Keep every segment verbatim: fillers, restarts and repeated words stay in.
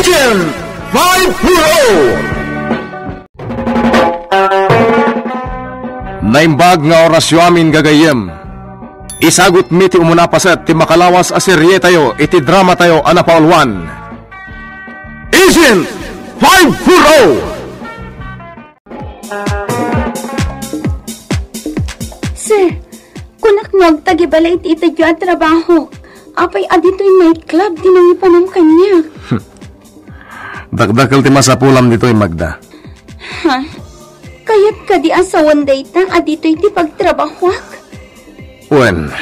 Action! Five four oh! Naimbag nga orasyo amin, gagayyem. Isagutmi ti umuna paset ti makalawas a serietayo iti dramatayo a napauluan. Agent five four oh! Sir, kunak no agtagibalay ti itedyo a trabaho. Apay a ditoy nightclub ti nangipanam kaniak? Dakdakkel ti masapulam ditoy, Magda. Ha? Kayat kadi a sawen dayta a ditoy ti pagtrabahoak? Wen,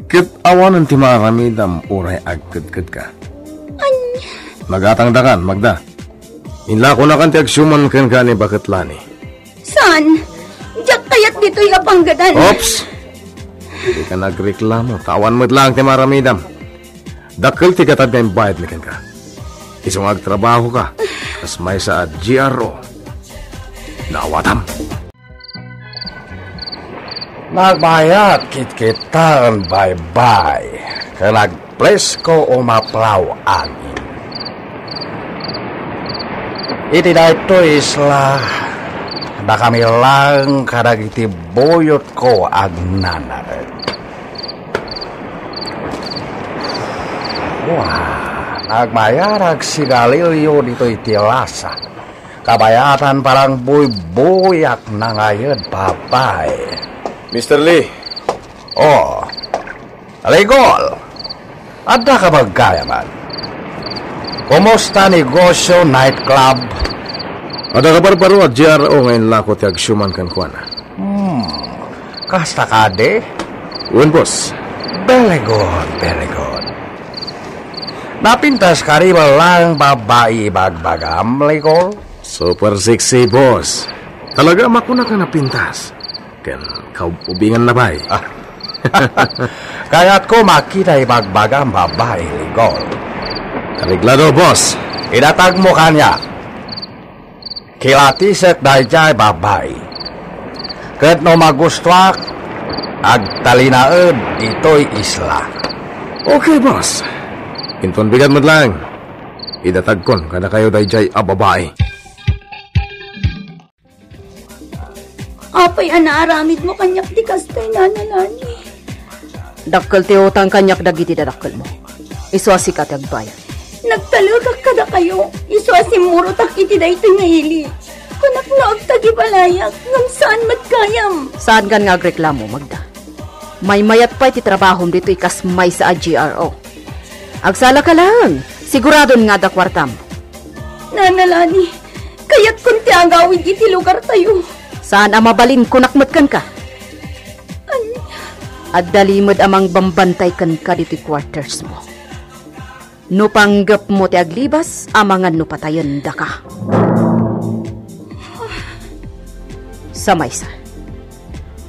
ket awanen ti maaramidam uray agkedkedka. Ania? Nagatangdakan, Magda. Inlakonakan ti agsuman kenka ni Baket Lani. Saan? Diak kayat ditoy a panggedan. Oops! Dika nagreklamo, ta awan met laeng ti maaramidam. Dakkel ti gatad nga imbayadmi kenka. Isu nga agtrabahoka, kas maysa a G R O. Naawatam. Nagbayat kitkitaen baybay, ken agpresko umaplaw angin. Iti daytoy isla, dakami laeng kadagiti buyotko agnanaed. Wa, nagmayat agsigalilyo ditoy ti lasa. Kabayatan parang buybuyak nangayed, babae. Mister Lee. Oh. Rigol. Adda ka ba gayaman? Kumusta negosyo nightclub? Adda kabarbaro a G R O nga inlako ti agsuman kenkuana. Hmm. Kasta kadi? Wen, boss. Very good, very good. Napintas ka ri ba lang babai ibagbagam, Rigol? Super sexy, boss. Talaga, makunak a napintas. Ken kaubingan na bay. Ah. Kayatko makita ibagbagam babai, Rigol. Areglado, boss. Idatagmo kaniak. Kilatisek daydiay babai. Ket no magustuak, agtalinaed ditoy isla. Okay, boss. Inton bigat met laeng, idatagkon kadakayo daydiay a babai. Apay a naaramidmo kaniak ti kastoy, Nana Lani? Dakkel ti utang kaniak dagiti dadakkelmo. Isu a sika ti agbayad. Nagtalekak kadakayo, isu a simmurotak iti daytoy nga ili. Kunak no agtagibalayak, ngem saan met gayam. Saankan nga agreklamo, Magda. Maymayat pay ti trabahom ditoy kas maysa a G R O. Agsalaka laeng, siguradon nga adda kuartam. Nana Lani, kayatkon ti agawid iti lugartayo. Saan a mabalin, kunak met kenka. Ania? Adda limed a mangbambantay kenka ditoy quarters mo. No panggepmo ti aglibas, amangan no patayen daka. Sa maysa,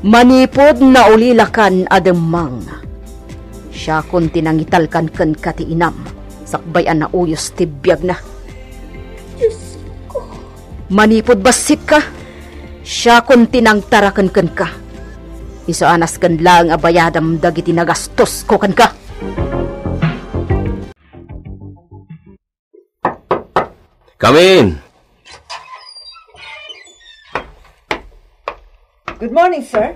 manipud naulilakan a demmang, siakon ti nangitalkan kenka ti inam, sakbay a nauyos ti biagna. Diyos ko. Manipud bassitka, siakon ti nangtaraken kenka. Isu a nasken laeng a bayadam dagiti nagastosko kenka. Come in. Good morning, sir.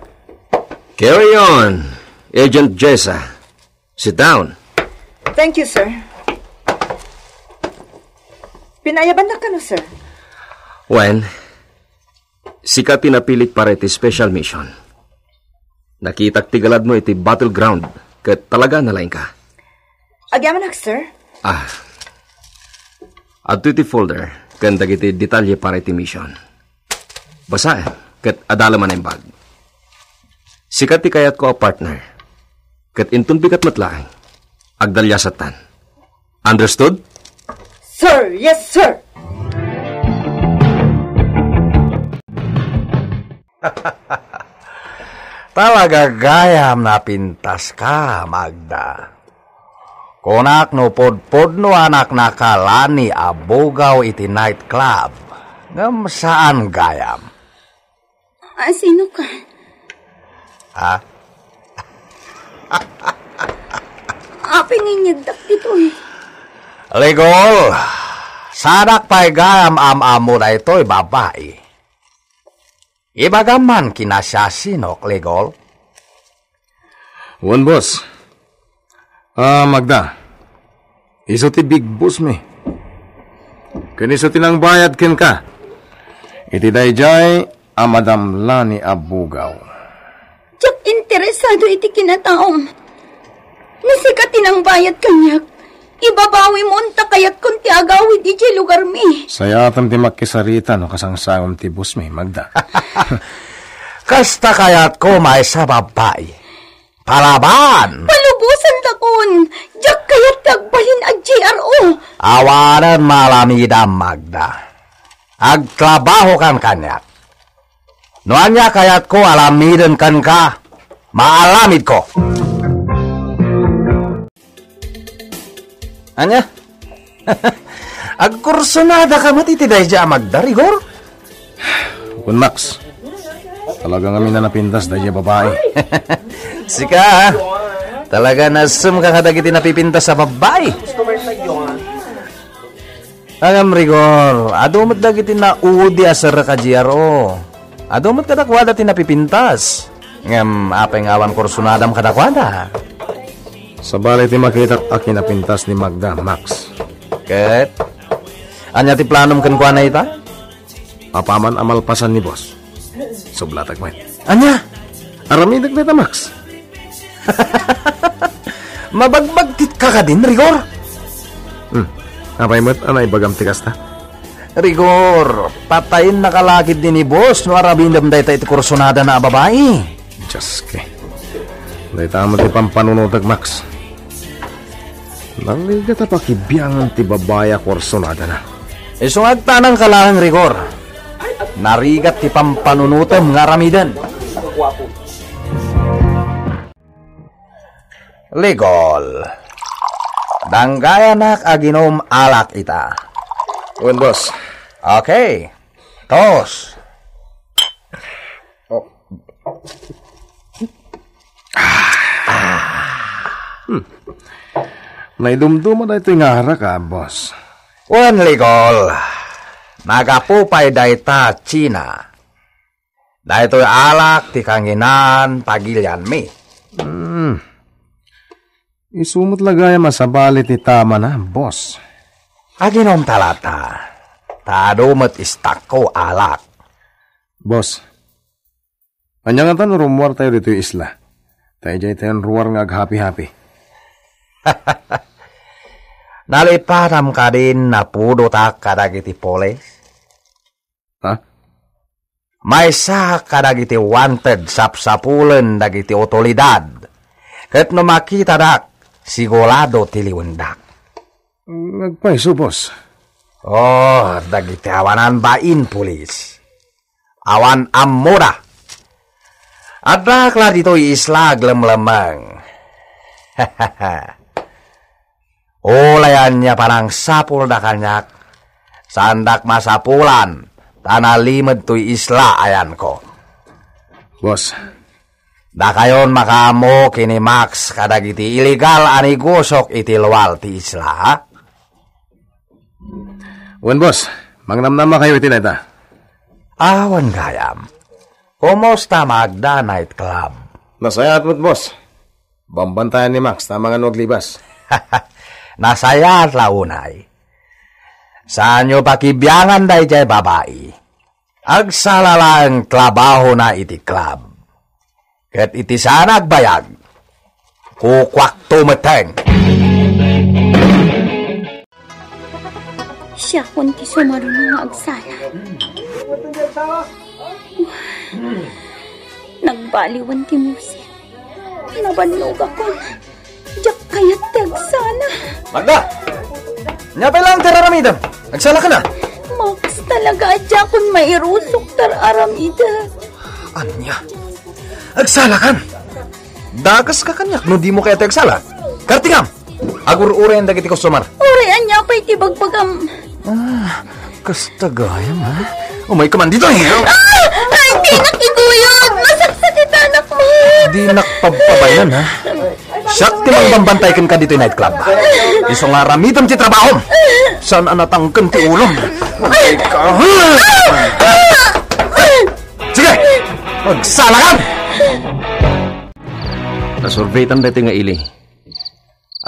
Carry on, Agent Jessa. Sit down. Thank you, sir. Pinayabannak kano, sir? Wen, sika ti napilik para iti special mission. Nakitak ti galadmo iti battleground, ket talaga nalaingka. Agyamanak, sir. Ah. Adtoy ti folder ken dagiti detalye para iti mission. Basaem, ket adalem a naimbag. Sika ti kayatko a partner. Ket inton bigat met laeng, agdaliasattan. Understood? Sir, yes, sir! Talaga gayam napintaska, Magda. Kunak no pudpudno a naknakalani a bugaw iti nightclub, ngem saan gayam. Ah, sino ka? Ha? Apay nga inyegdak ditoy? Ligol, Sanak pay gayam am-ammo daytoy babai. Ibagam man ken siasino, Ligor? Wen, boss. Ah, Magda. Isu ti big boss mi. Ken isu ti nangbayad kenka iti daydiay a Madam Lani a bugaw. Diak interesado iti kinataom. No sika ti nangbayad kaniak, ibabawimon ta kayatkon ti agawid idiay lugarmi. Sayatem ti makisarita no kasangsangom ti boss mi, Magda. Kasta kayatko, maysa, babai. Palaban! Palubosantakon! Diak kayat ti agbalin a G R O! Awanen maaramidam, Magda. Agtrabahokan kaniak. No ania kayatko aramiden kenka, maaramidko. Ania? Agkursunadaka met iti daydiay a Magda, Rigor? Wen, Max. Talaga ngamin a napintas daydiay a babai. Sika, ha? Talaga nasemka kadagiti napipintas a babai. Ngem, Rigor, adu met dagiti naudi a serrek a G R O. Adu met kadakuada ti napipintas. Ngem apay nga awan kursunadam kadakuada? Sabali ti makitak a kinapintas ni Magda, Max. Ket? Ania ti planom kenkuana ita? Apaman a malpasan ni boss, sublatak met. Ania? Aramidek dayta, Max. Mabagbagtitka kadin, Rigor? Hmm. Apay met a naibagam ti kasta? Rigor, patayennaka la ketdi ni boss no aramidem dayta iti kursunadana a babai. Dios, ke. Dayta met ti pampanunotek, Max. Narigat a pakibiangan ti babai a kursunadana. Isu nga agtanangka laeng, Rigor. Narigat ti pampanunotem nga aramiden. Ligor. Danggayanak aginom alak ita. Wen, boss. Okay. Tos. Oh. Hmm. Naidumduma daytoy nga arak, a, boss. Wen, Ligor. Nagapu pay dayta China. Daytoy alak ti kanginan pagilianmi. Hmm. Isu met la gayam a sabali ti tamana, boss. Aginomta lata. Ta adu met istakko alak. Boss, ania ngata no rummuartayo ditoy isla? Ta idiay tayon ruar nga aghapi-hapi. Nalipatam kadin napudotak kadagiti polis? Ha? Maysa kadagiti wanted sapsapulen dagiti otoridad. Ket no makitadak, sigurado ti liwendak. Agpayso, boss. Oh, dagiti awanan bain, pulis. Awan ammoda. Addak la ditoy isla aglemlemmeng. Uray ania panangsapulda kaniak, saandak masapulan, ta nalimed toy isla ayanko. Boss. Dakayon makaammo ken ni Max kadagiti illegal a negosok iti luar ti isla, ha? Wen, boss. Mangnamnamakayo iti dayta. Awan gayam. Kumusta, Magda Night Club? Nasayaat met, boss. Bambantayan ni Max ta mangano aglibas. Nasayaat la unay. Saanyo pakibiangan daydiay babai. Agsala laeng trabahona iti club. Ket iti saan a agbayag, kukuakto metten. Siakon ti sumaruno nga agsala. Nagbaliwen ti musik. Nabannogakon. Diak kayat ti agsala. Magda! Ania pay laeng ti ar-aramidem? Agsalakan a? Max, talaga a diakon mairusok ti ar-aramidem. Ania? Agsalakan? Dakeska kaniak no dimo kayat ti agsala. Kartingam! Agur-urayen dagiti customer. Uray ania pay ti bagbagam. Ah, kasta gayam, ha? Umayka man ditoy. Ah! Ay, dinak iguyod! Masaksak ti tanak mo! Dinak pabpabaynan, ha? Siak ti mangbambantay kenka ditoy nightclub. Isu nga aramidem ti trabahom. Saan a natangken ti ulom. Sige! Magsalakan! Nasurveytan daytoy nga ili.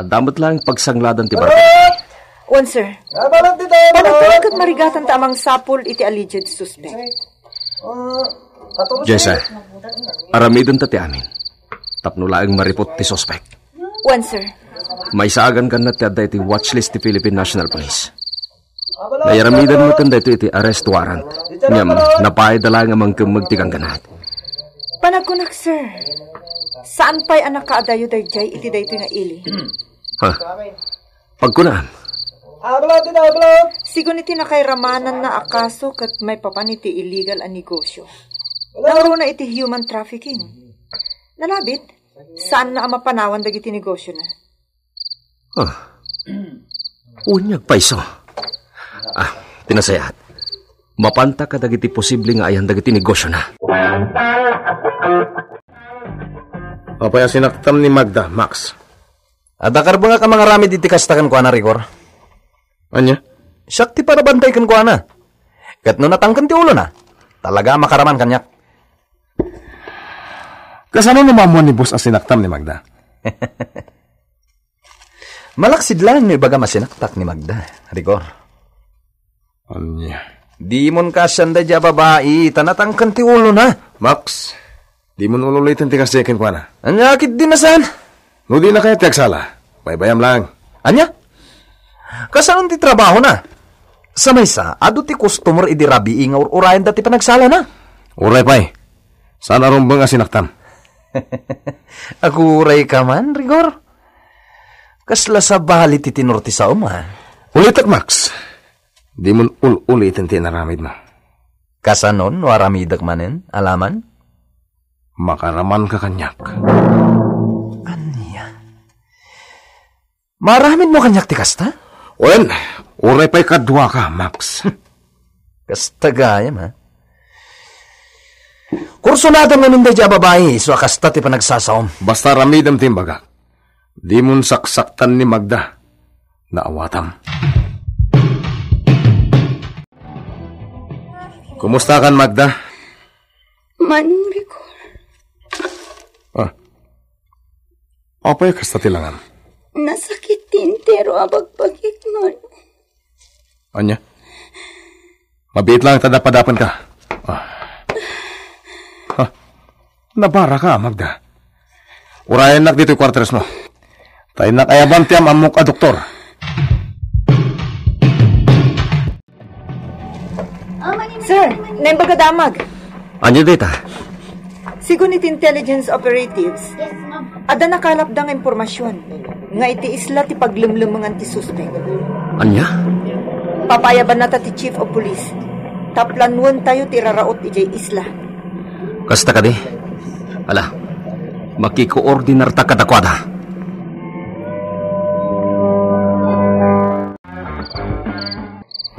Adda met laeng pagsangladan ti barkada. Wen, sir. Panagtaeng ket marigatan ta a mangsapul iti alleged suspect. Jessa, aramidenta ti amin. Tapno laeng maripot ti suspect. Wen, sir. Maisaagan kanna ti adda iti watchlist ti Philippine National Police. Nairamidan metten daytoy iti arrest warrant. Ngem, napayda laeng a mangkemmeg ti gangganat. Panagkunak, sir. Saan pay a nakaadayo daydiay iti daytoy nga ili. Ha? Pagkunam. Sigun iti nakairamananna a kaso ket maipapan iti illegal a negosyo. Nangruna iti human trafficking. Nalabit, saanna a mapanawan dagiti negosyona. Ah. Unyag pay isu. Ah, ti nasayaat. Mapanta kadagiti posible nga ayan dagiti negosyona. Apay a sinaktam ni Magda, Max? Adda karbengak a mangaramid iti kasta kenkuana, Rigor. Ania? Siak ti panabantay kenkuana. Ket no natangken ti ulona, talaga a makaraman kaniak. Kasano no maammuan ni boss a sinaktam ni Magda? Malaksid laeng no ibagam a sinaktak ni Magda, Rigor. Ania? Dimon kaasian daydiay a babai, ta natangken ti ulona. Max, dimon ul-uliten ti kasdiay kenkuana. Ania ketdin a saan? No dina kayat ti agsala, baybayam laeng. Ania? Kasano ti trabahona? Sa maysa, adu ti customer idi rabii nga ur-urayanda ti panagsalana. Uray pay. Saan a rumbeng a sinaktam. Aguray ka man, Rigor. Kasla sabali ti tenor ti saom, a. Ulitek, Max. Dimon ul-uliten ti inaramidmo. Kasano no aramidek manen, alaman? Makaramanka kaniak. Ania? Maaramidmo kaniak ti kasta? Wen, uray pay kaduaka, Max. Kasta gayam, a. Kursunadem ngamin daydiay a babai, isu a kasta ti panagsasaom. Basta aramidem ti imbagak. Dimon saksaktan ni Magda. Naawatam. Kumustakan, Magda? Manong Rigor. Ah. Apay a kasta ti langam? Nasakit ti entero a bagbagik, Manong. Ania? Mabiit laeng ta dapadapenka. Ah. Ha? Nabaraka, Magda. Urayennak ditoy kuarteresmo. Ta innak ayaban ti am-ammok a doktor. Sir, naimbag a damag. Ania dayta? Sigun iti intelligence operatives, adda nakalapda nga impormasion nga iti isla ti paglemlemengan ti suspek. Ania? Papaayabannata ti Chief of Police. Ta planuentayo ti iraraot idiay isla. Kasta kadi? Ala, makikoordinarta kadakuada.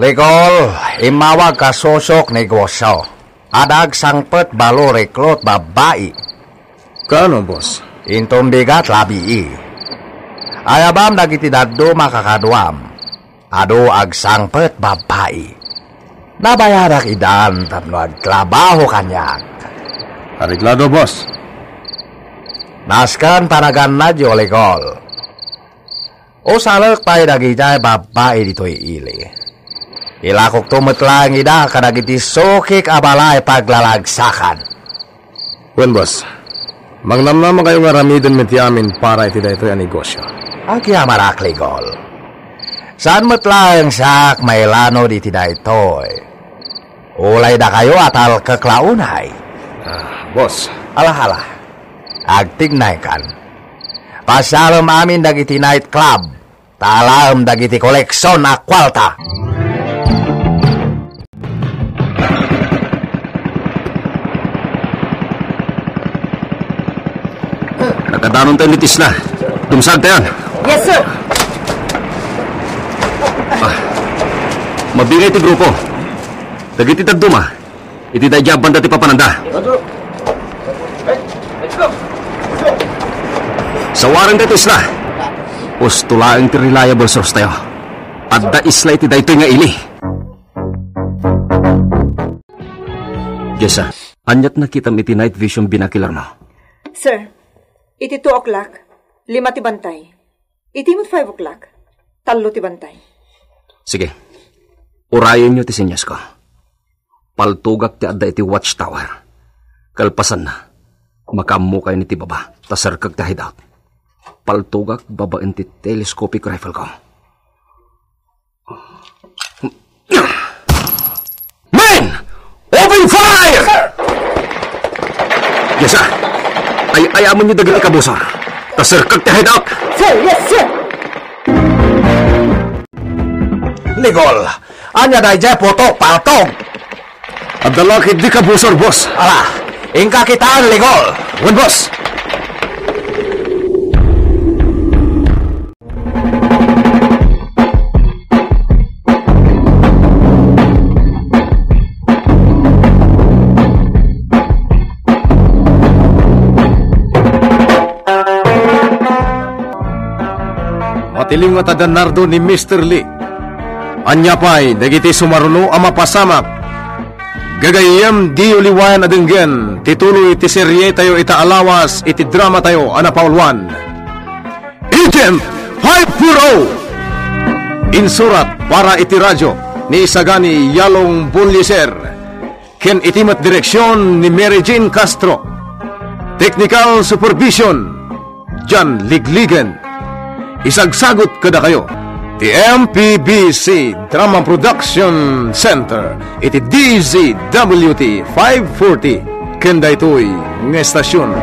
Rigor, immawag ka susok negosyo. Adda agsangpet balo rekrut babbai. Kaano, boss? Inton bigat labii. Ayabam dagiti dadduma kakaduam. Adu agsangpet babbai. Nabayadak idan tapno agtrabaho kaniak. Areglado, boss. Nasken panagannadyo, Rigor. Usalek pay dagiti babbai ditoy ili. Ilakokto met laeng ida kadagiti sukik a balay paglalagsakan. Wen, boss. Mangnamnamakayo nga aramiden met ti amin para iti daytoy a negosyo. Agyamanak, Rigor. Saan met laeng siak mailanud iti daytoy. Ulay dakayo a talkek la unay. Ah, boss. Ala, ala. Agtignaykan. Pasiarem amin dagiti night club. Ta alaem dagiti koleksion a kuarta. Nakadanontayo iti isla. Dumsagtayon. Yes, sir. Ah, mabingay ti grupo. Dagiti dadduma, iti daydiay a banda ti papananda. Let's go. Let's go. Sawarenta ti isla. Usto laeng ti reliable source tayo. Adda isla iti daytoy nga ili. Jessa, aniat nakitam iti night vision binocular mo? Sir, iti two o'clock, lima ti bantay. Iti met five o'clock, tallo ti bantay. Sige. Urayenyo ti senyas ko. Paltugak ti adda iti watchtower. Kalpasanna, makaammokayo iti baba, ta serkek ti hideout. Paltugak babaen ti telescopic rifle ko. Men! Open fire! Yes, sir. Ay, ay, amo niyo dagiti kabusor. Ta serkek ti hideout. Sir, yes, sir. Ligol, ania daydiay putok, paltog? Adda la ketdi kabusor, boss. Ala, inka kitaan, Ligol. Wen, boss. Matiliw nga taga-Nardo ni Mister Lee. Ania pay dagiti sumaruno a mapasamak? Gagayyem, diyo liwayan a denggen ti tuloy ti serietayo ita a lawas iti dramatayo a napauluan. Agent five four oh! Insurat para iti radyo ni Isagani Yalong Bolliser ken iti met direksion ni Mary Jane Castro. Technical supervision, John Ligligan. Isagsagut kadakayo ti M P B C Drama Production Center iti D Z W T five forty ken daytoy nga estasion.